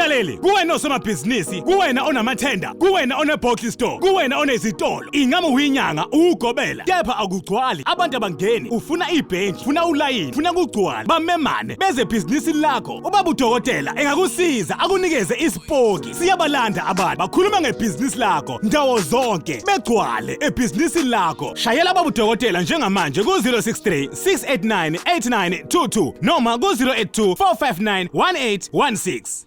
Mlaleli, kuwena osomabhizinisi, kuwena onamathenda, kuwena onebottle store, kuwena onezitolo, ingabe uyinyanga, uwugobela, kepha akugcwali, abantu abangeni, ufuna ibhentshi, funa ulayini, funa kugcwala, bamemane, beze ebhizinisini lakho. Ubaba udokotela engakusiza akunikeze isipoki. Siyabalanda abantu, bakhuluma ngebhizinisi lakho ndawo zonke, begcwale ebhizinisini lakho. Shayela baba udokotela njengamanje ku-063 689 8922 noma ku-082 459 1816.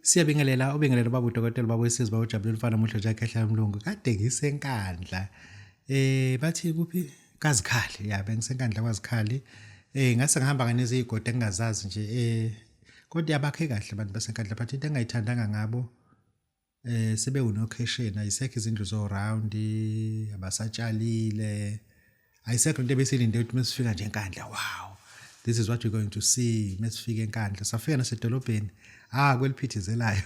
Siyabingelela, ubingelela baba udokotela, baba wesizwe, baba ujabulile umfana omuhle nje ekhehla mlungu. Kade ngiseNkandla. Bathi kuphi? KaZikhali. Ya, bengiseNkandla kwaZikhali. Ngase ngihamba nganezigodi engingazazi nje. Kodwa yabakhe kahle abantu baseNkandla, but into engayithandanga ngabo sebewunokhesheni, ayisekho izindlu zo-round, abasatshalile. Ayisekho into ebesilinde ukuthi mesifika nje eNkandla, wow, this is what we're going to see mesifika eNkandla. Safika nasedolobheni, kweliphithizelayo.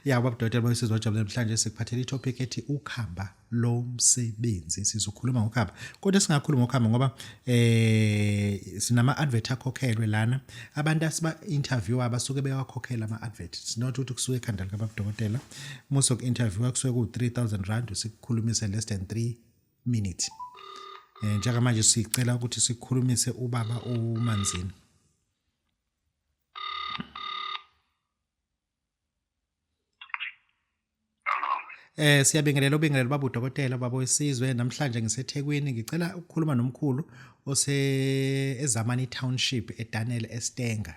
Ya, baba udokotela bayisizwe wajabula namhlanje sikuphathela i-topic ethi ukhamba lomsebenzi. Sizokhuluma ngokhamba, kodwa singakhuluma ngokhamba ngoba sinama advert akhokhelwe lana. Abantu asiba interview abasuke bewakhokhela ama advert. It's not ukuthi kusuke ekhanda lika baba udokotela. Muso ku interview kusuke ku 3000 rand sikukhulumise less than 3 minutes. Njengamanje sicela ukuthi sikhulumise ubaba uManzini. Siyabingelela, ubingelela baba udokotela, baba wesizwe. Namhlanje ngiseThekwini, ngicela ukukhuluma nomkhulu ose eZamani Township eDaniel Estenga.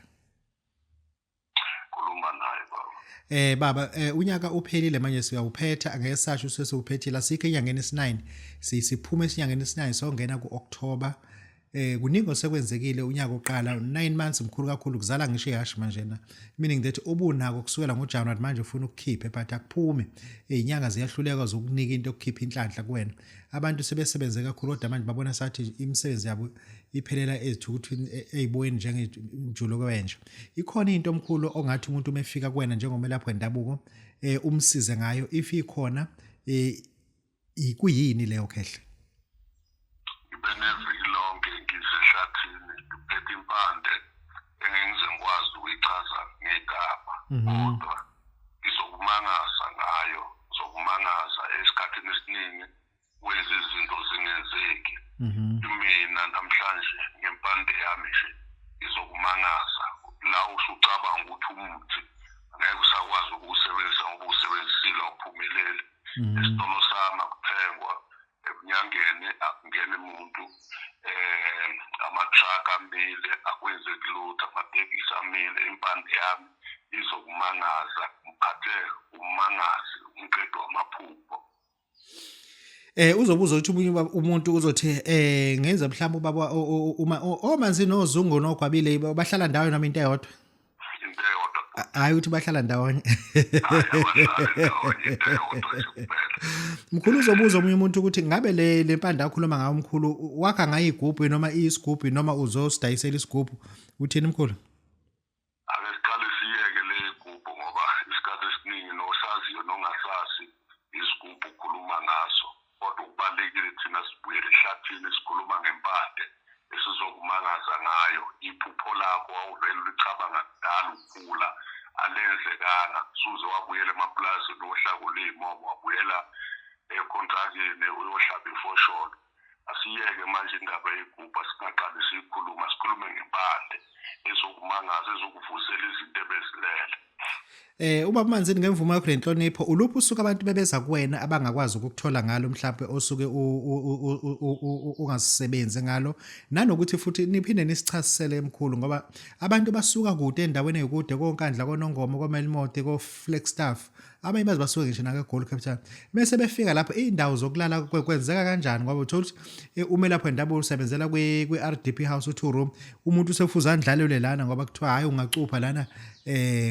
Khuluma naye baba. Baba, unyaka uphelile manje siyawuphetha, angeke sasho sesiwuphethile, asikho enyangeni esi9, siphume esinyangeni esi9 songena kuOctober. Kuningi osekwenzekile unyaka oqala 9 months mkhulu kakhulu, kuzala ngisho ihashi manje na, meaning that ubunako kusukela ngoJanuary manje ufuna ukukhiphe but akuphumi. Izinyanga ziyahluleka zokunika into yokukhipha inhlanhla kuwena. Abantu sebesebenze kakhulu kodwa manje babona sathi imisebenzi yabo iphelela ezithukuthwini eziboyeni njengemjuluko wenja. Ikhona into omkhulu ongathi umuntu uma efika kuwena njengomelaphi wendabuko umsize ngayo, if ikhona kuyini leyo khehle? Ngibe neviki lonke ngisehlathini ngiphethe impande engengize ngikwazi ukuyichaza ngegama, kodwa ngizokumangaza ngayo, ngizokumangaza esikhathini esiningi wenza izinto zingenzeki. Mina namhlanje ngempande yami nje ngizokumangaza la usucabanga ukuthi umuthi angeke usakwazi ukuwusebenzisa ngoba uwusebenzisile awuphumeleli. Esitolo sami akuthengwa, ebunyangeni akungeni muntu, ama-truck amile akwenzeki lutho, amatekisi amile. Impande yami izokumangaza, ngiphathe ummangazi, umqedo wamaphupho. Uzobuza ukuthi omunye umuntu uzothi ngenza mhlawumbe ubaba uma oManzini noZungu noGwabile bahlala ndawonye noma into eyodwa? Into eyodwa. Hayi ukuthi bahlala ndawonye. Hayi, abahlali ndawonye, into eyodwa nje kuphela. Mkhulu, uzobuza omunye umuntu ukuthi ngabe le mpande akhuluma ngayo umkhulu wakha ngayo igubhu noma isigubhu noma uzosidayisela isigubhu, uthini mkhulu? Ake siqale siyeke le gubhu ngoba isikhathi esiningi nosaziyo nongasazi isigubhu ukhuluma ngaso, kodwa kubalulekile thina sibuyele ehlathini sikhuluma ngempande esizokumangaza ngayo. Iphupho lakho wawuvele ulicabanga kudala ukhula, alenzekanga, suze wabuyela emapulazini uyohlakula iy'momo, wabuyela ekhontrakini uyohlaba ifosholo. Asiyeke manje indaba yegubhu, asingaqali siyikhuluma, sikhulume ngempande ezokumangaza, ezokuvusela izinto ebezilele. Ubaba Manzini, ngemvumo yakho nenhlonipho, uluphi usuku abantu bebeza kuwena abangakwazi ukukuthola ngalo, mhlawumbe osuke ungasisebenzi ngalo, nanokuthi futhi niphinde nisichasisele emkhulu, ngoba abantu basuka kude endaweni eyikude, koNkandla, koNongoma, koMelmoth, koFlagstaff, abanye baze basuke ngisho nake-Gold Capital, bese befika lapho iy'ndawo zokulala kwenzeka kanjani? Ngoba uthola ukuthi umelaphi wendabuko usebenzela kwi-RDP house u-2 room, umuntu usefuze andlalelwe lana ngoba kuthiwa hhayi ungacupha lana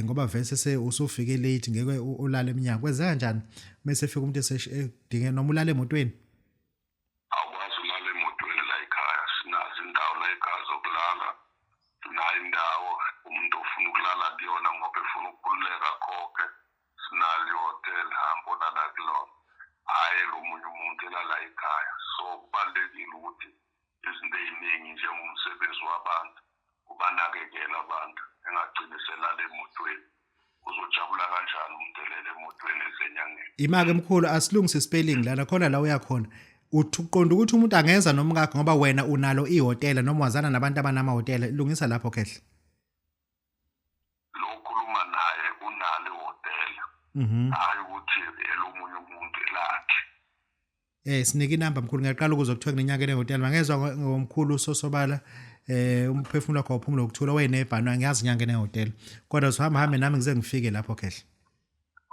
ngoba vese usufike late ngeke ulale eminyango. Kwenzeka kanjani mese efika umuntu edinge noma ulale emotweni? Awukwazi ulala emotweni la ekhaya, sinazo indawo la ekhaya zokulala, sinayo indawo umuntu ofuna ukulala kuyona ngoba efuna ukukhululeka akhokhe, sinalo ihhotela hamba olala kulona, hhayi lo munye umuntu elala ekhaya. So kubalulekile ukuthi izinto ey'ningi njengomsebenzi wabantu ubanakekele abantu, engagcini eselala emotweni. Uzojabula kanjani umuntu elele emotweni esenyangeni? Imake mkhulu, asilungise spelling lana khona la uyakhona. Uthi uqonda ukuthi umuntu angenza nomkakhe ngoba wena unalo ihhotela noma wazana nabantu abanamahhotela. Lungisa lapho, khehle. Lo okhuluma naye unalo ihhotela. Hhayi ukuthi elomunye umuntu, elakhe. Sinike inamba mkhulu, ngiyaqala ukuzwa kuthiwa kunenyanga enehhotela. Mangezwa ngomkhulu sosobala, umphefumulo wakho uphumula ukuthula, wayenebhano, angiyazi inyanga enehhotela. Kodwa sihamba hambe nami ngize ngifike lapho, khehle.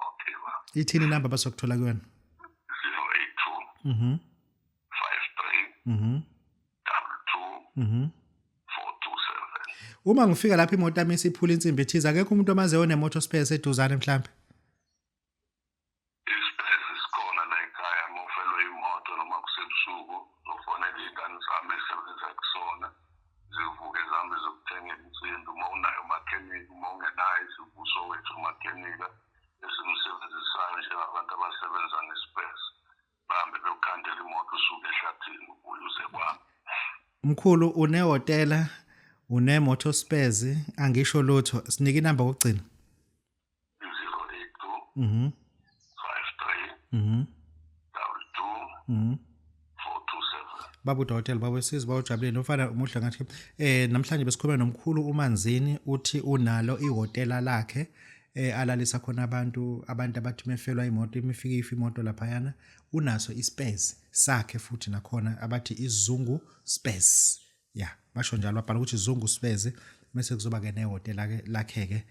Okay baba. Ithini inamba basokuthola kuyona? 082 53 22 427. Uma ngifika lapho imoto yami isiphula insimbi ethize, akekho umuntu omaziyo onemoto space eduzane mhlambe? Isipesi sikhona la ekhaya. Uma ufelwe imoto noma kusebusuku, uzofonela iy'ngane zami ezisebenza kusona, zivuke zihambe ziyokuthenga insimbi. Uma unayo umakhenika, uma ungenayo, isivuso wethu umakhenika esimsebenzisayo njengabantu abasebenza ngesipesi, bahambe beyokhandela imoto, usuke ehlathini ubuye uze kwami. Mkhulu, unehhotela, une-motor spares, angisho lutho. Sinike inamba kokugcina. 082 53 22 427. Baba udokotela, baba wesizwe, bawujabulile nomfana umuhle ngathi. Namhlanje besikhuluma nomkhulu uManzini, uthi unalo ihhotela lakhe alalisa khona abantu abathi mefelwa imoto, imifike ifa imoto laphayana. Unaso ispace sakhe futhi nakhona abathi izungu space. Ya, basho njalo, babhala ukuthi Zungu Space, bese kuzoba ke nehhotela ke lakhe ke.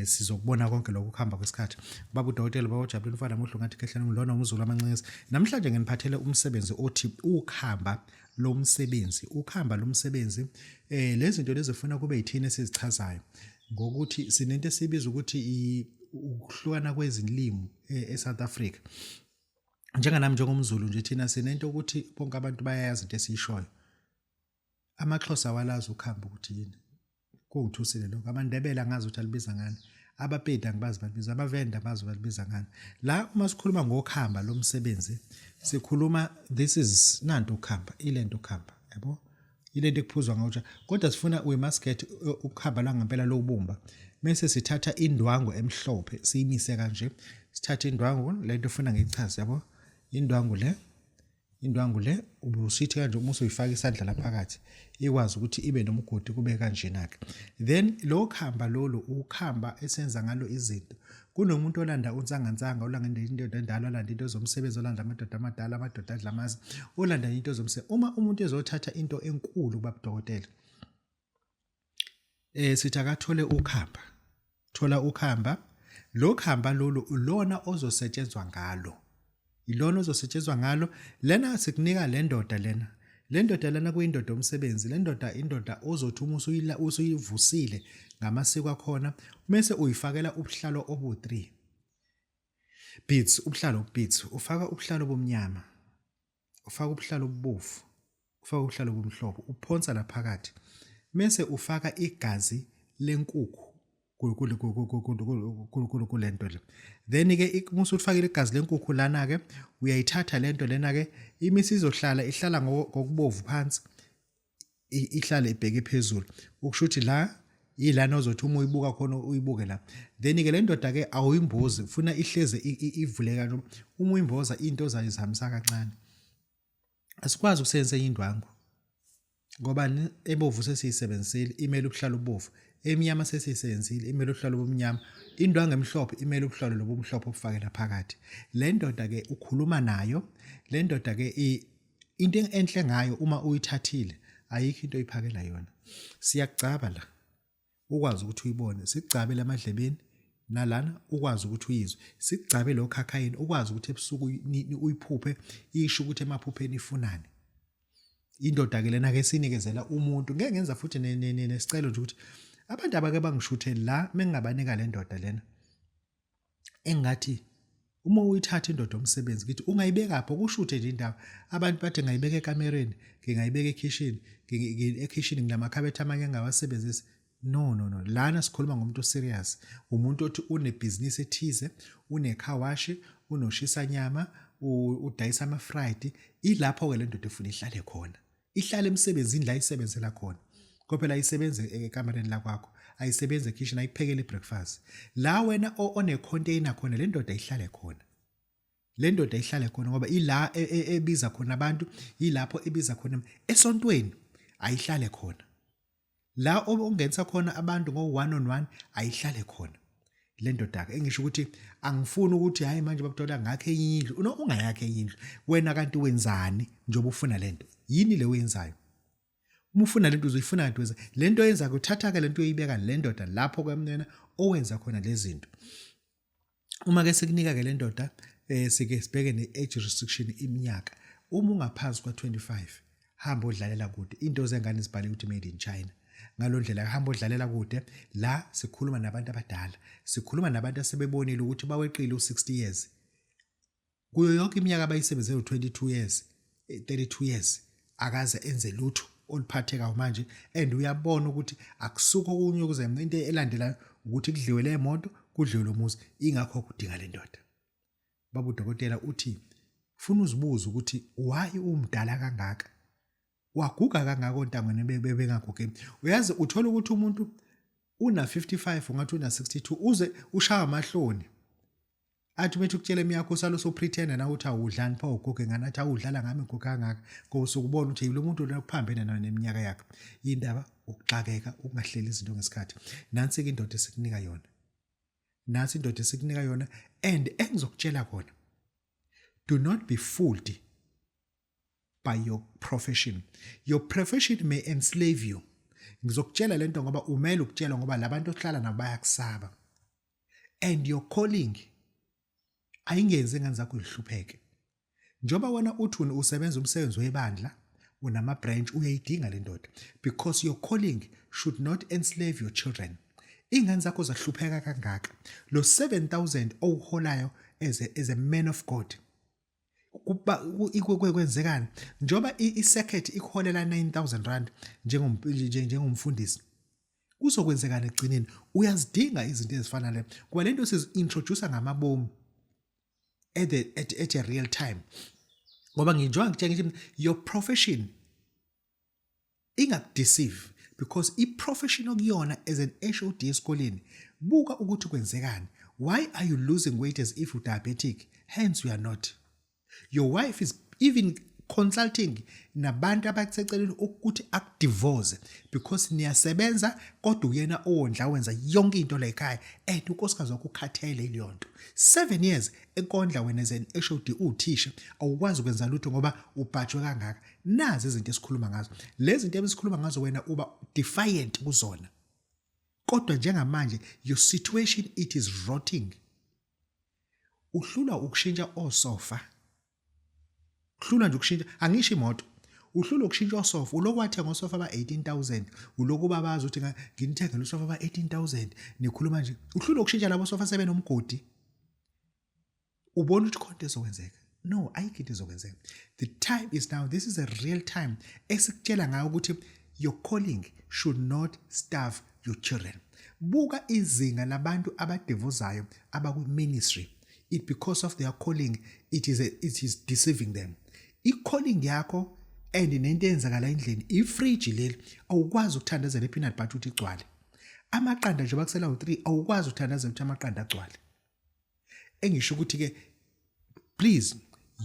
Sizokubona konke lokho kuhamba kwesikhathi. Baba udokotela, baba ujabulile umfana muhle ngathi kehlane, lona umZulu amancinci. Namhlanje nginiphathele umsebenzi othi ukhamba lomsebenzi, ukhamba lomsebenzi. Lezi zinto lezi zifuna kube yithina esizichazayo ngokuthi sinento esibiza ukuthi ukuhlukana kwezilimi eSouth Africa. Njenganami njengomZulu nje, thina sinento ukuthi bonke abantu bayayazi into esiyishoyo. AmaXhosa awalazi ukuhamba ukuthi yini, kungithusile lokho. AmaNdebele angazi ukuthi alibiza ngani, abaPedi angibazi balibiza, abaVenda abazi balibiza ngani. La uma sikhuluma ngokuhamba lo msebenzi, sikhuluma this is nanto ukuhamba, ilento ukuhamba, yabo, ilento ekuphuzwa ngawutsha. Kodwa sifuna, we must get ukuhamba la ngempela lokubumba. Mase sithatha indwangu emhlophe, siyimise kanje, sithathe indwangu lento ufuna ngiyichaze, yabo, indwangu le, indwangu le ubusithi kanje, uma usuyifaka isandla la phakathi ikwazi ukuthi ibe nomgodi, kube kanjena ke. Then lo khamba lolu ukhamba esenza ngalo izinto. Kunomuntu olanda unsangansanga, olanda into endala, olanda into zomsebenzi, olanda amadoda amadala, amadoda adla amazi, olanda into zomsebenzi. Uma umuntu ezothatha into enkulu kubabudokotela, sithi akathole ukhamba, thola ukhamba. Lo khamba lolu ulona ozosetshenzwa ngalo, ilona ozosetshenzwa ngalo. Lena sikunika le ndoda lena, le ndoda lena kuyindoda yomsebenzi. Le ndoda, indoda ozothi uma usuyivusile ngamasiko akhona, bese uyifakela ubuhlalo obu-3 beads, ubuhlalo beads, ufaka ubuhlalo obumnyama, ufaka ubuhlalo obubovu, ufaka ubuhlalo obumhlophe, uphonsa la phakathi, mese ufaka igazi lenkukhu kulento le. Then ke uma usufakile igazi lenkukhu lana ke, uyayithatha lento lena ke, imisi izohlala ihlala ngokubovu phansi, ihlale ibheke phezulu, ukusho ukuthi la yilana ozothi uma uyibuka khona uyibuke la. Then ke le ndoda ke awuyimbozi, ufuna ihleze ivuleka nje. Uma uyimboza, into zayo zihambisa kancane. Asikwazi ukusebenzisa enye indwangu ngoba ebovu sesiyisebenzisile, imele ubuhlalo obubovu, emnyama sesiyisebenzisile, imele ubuhlalo obumnyama, indwangu emhlophe imele ubuhlalo lobumhlophe obufakela phakathi. Le ndoda ke ukhuluma nayo, le ndoda ke into enhle ngayo, uma uyithathile ayikho into oyiphakela yona. Siyakugcaba la ukwazi ukuthi uyibone, sikugcabe lamadlebeni nalana ukwazi ukuthi uyizwe, sikugcabe lo khakhayini ukwazi ukuthi ebusuku uyiphuphe, isho ukuthi emaphupheni ifunani. Indoda ke lena ke sinikezela umuntu. Ngeke ngenza futhi nesicelo nje ukuthi abantu abake bangishuthe la mengingabanika le ndoda lena, engathi uma uyithatha indoda omsebenzi, ngithi ungayibeka pho kushuthe nje indaba. Abantu bathi ngayibeka ekamereni, ngingayibeka ekhishini, ekhishini nginamakhabethe amanye engawasebenzisi. No, no, no, lana sikhuluma ngomuntu oserious, umuntu othi unebhizinisi ethize, une-car wash, unoshisa nyama, udayisa ama-fried. Ilapho-ke le ndoda efuna ihlale khona, ihlale emsebenzini la isebenzela khona. Ngoba phela ayisebenzi ekamereni la kwakho, ayisebenzi ekitchen, ayikuphekele ibreakfast. La wena one container khona, le ndoda ihlale khona. Le ndoda ihlale khona ngoba ila ebiza khona abantu, ilapho ebiza khona esontweni, ayihlale khona. La ongenisa khona abantu ngo one on one, ayihlale khona. Le ndoda ke engisho ukuthi angifuni ukuthi hayi manje babuthola ngakhe enye indlu. No, ungayakhe enye indlu. Wena kanti wenzani njengoba ufuna lento? Yini le oyenzayo? Uma ufuna lento uzoyifuna kanti wenza lento oyenza, kuthatha ke lento uyoyibeka le ndoda lapho kwamnena owenza khona lezi zinto. Uma ke sikunika ke le ndoda, sike sibheke ne-age restriction, iminyaka. Uma ungaphansi kwa-25, hamba odlalela kude. Into zengane zibhale ukuthi made in China. Ngalo ndlela hamba odlalela kude. La sikhuluma nabantu abadala, sikhuluma nabantu asebebonile ukuthi baweqile u-60 years. Kuyo yonke iminyaka abayisebenze, u-22 years, 32 years, akaze enze lutho oluphathekayo manje, and uyabona ukuthi akusuko okunye ukuze into elandelayo ukuthi kudliwe le moto, kudliwe lo muzi. Ingakho kudinga le ndoda. Baba udokotela uthi funa uzibuze ukuthi why umdala kangaka, waguga kangaka, ontangweni bebengagugi. Uyazi, uthola ukuthi umuntu una 55 ungathi una 62, uze ushaya amahloni athi bethi ukutshela emiyakho usalo usupretenda na uthi awudlani pho, uguge ngani, athi awudlala ngami, ngiguge kangaka, ngoba usukubona ukuthi lo muntu lona kuphambene nayo neminyaka yakhe. Indaba ukuxakeka, ukungahleli izinto ngesikhathi. Nansi-ke indoda esikunika yona, nansi indoda esikunika yona, and engizokutshela kona, do not be fooled by your profession. Your profession may enslave you. Ngizokutshela lento ngoba umele ukutshelwa, ngoba labantu ohlala nabo bayakusaba. And your calling ayingenzi ingane zakho zihlupheke. Njengoba wena uthi usebenza umsebenzi webandla, unama branch, uyayidinga le ndoda because your calling should not enslave your children. Ingane zakho zahlupheka kangaka, lo 7000 owuholayo as a man of God, kuba kwenzekani njengoba i-circuit ikuholela R9000 njengomfundisi? Kuzokwenzekani ekugcineni? Uyazidinga izinto ezifana le, kuba lento sizi-introduce ngamabomu at a real time, ngoba nginjengoba ngitshela ngithi your profession ingakudeceive, because i-profession okuyona as an HOD esikoleni, buka ukuthi kwenzekani. Why are you losing weight as if you diabetic? Hence you are not. Your wife is even consulting nabantu abakuseceleni ukuthi akudivorce because niyasebenza kodwa uyena owondla, wenza yonke into la ekhaya, and unkosikazi wakho ukhathele ileyo nto. 7 years ekondla wena as an HOD, uwuthisha, awukwazi ukwenza lutho ngoba ubhajwe kangaka. Nazi izinto esikhuluma ngazo, lezi zinto esikhuluma ngazo, wena uba defiant kuzona, kodwa njengamanje your situation, it is rotting. Uhlulwa ukushintsha osofa, uhlulwa nje ukushintsha, angisho imoto, uhlulwa ukushintsha osofa. Uloku wathenga osofa ba-18 000, uloku babazi ukuthi nginithengele usofa ba-18 000, nikhuluma nje uhlulwa ukushintsha labo sofa sebenomgodi. Ubona ukuthi khona into ezokwenzeka? No, ayikho into ezokwenzeka. The time is now. This is a real time esikutshela ngayo ukuthi your calling should not starve your children. Buka izinga labantu abadivozayo abakwi-ministry. It because of their calling, it is deceiving them. I-calling yakho and nento eyenzakala endlini, ifriji leli, awukwazi ukuthandazela i-peanut butter ukuthi igcwale. Amaqanda nje bakusela u-3, awukwazi ukuthandazela ukuthi amaqanda agcwale. Engisho ukuthi-ke, please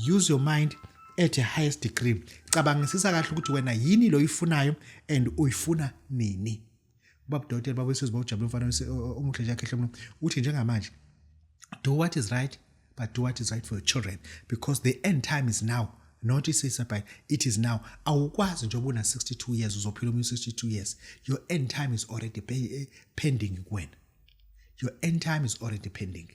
use your mind at a highest degree. Cabangisisa kahle ukuthi wena yini lo oyifunayo and uyifuna nini. Ubaba udokotela, baba wesizwe, bawujabule umfana omuhle nje akhehle umuntu, uthi njengamanje do what is right, but do what is right for your children, because the end time is now, not isisabhayi, it is now. Awukwazi njengoba una 62 years uzophila omunye 62 years. Your end time is already pending kuwena. Your end time is already pending.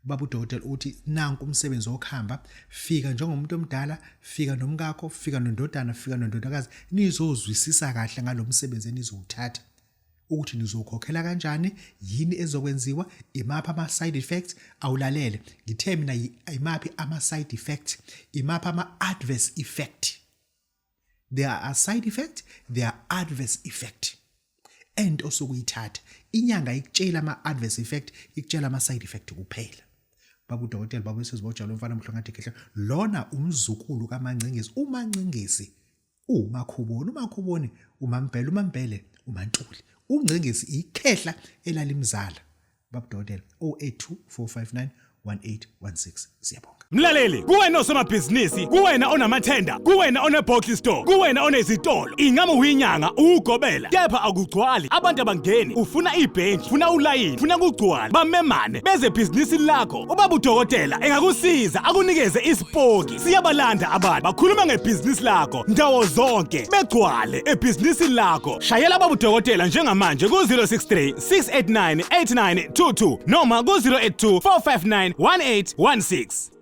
Baba udokotela uthi nanku umsebenzi wokuhamba. Fika njengomuntu omdala, fika nomkakho, fika nondodana, fika nondodakazi, nizozwisisa kahle ngalo msebenzi enizowuthatha, ukuthi nizowukhokhela kanjani, yini ezokwenziwa, imaphi ama-side effects. Awulalele, ngithe mina imaphi ama-side effects, imaphi ama-adverse effect. There are side effect, there are adverse effect, and osukuyithatha inyanga ikutshela ama-adverse effect, ikutshela ama-side effect kuphela. Baba udokotela, baba wesizwe, bawujabula umfana mhle ngathi khehla lona, umzukulu kaMancingezi, uMancingezi. uMakhuboni, uMakhuboni uMambhele, uMambhele uMantuli, uNgcengisi ikhehla elalimzala. Babudokotela 082 459 1816. Siyabonga. Mlaleli, kuwena osomabhizinisi, kuwena onamathenda, kuwena onebottle store, kuwena onezitolo, ingabe uyinyanga, uwugobela, kepha akugcwali, abantu abangeni, ufuna ibhentshi, ufuna ulayini, ufuna kugcwale, bamemane, beze ebhizinisini lakho. Ubaba udokotela engakusiza akunikeze isipoki. Siyabalanda abantu, bakhuluma ngebhizinisi lakho ndawo zonke, begcwale ebhizinisini lakho. Shayela baba udokotela njengamanje ku-063 689 8922 noma ku-082 459 1816.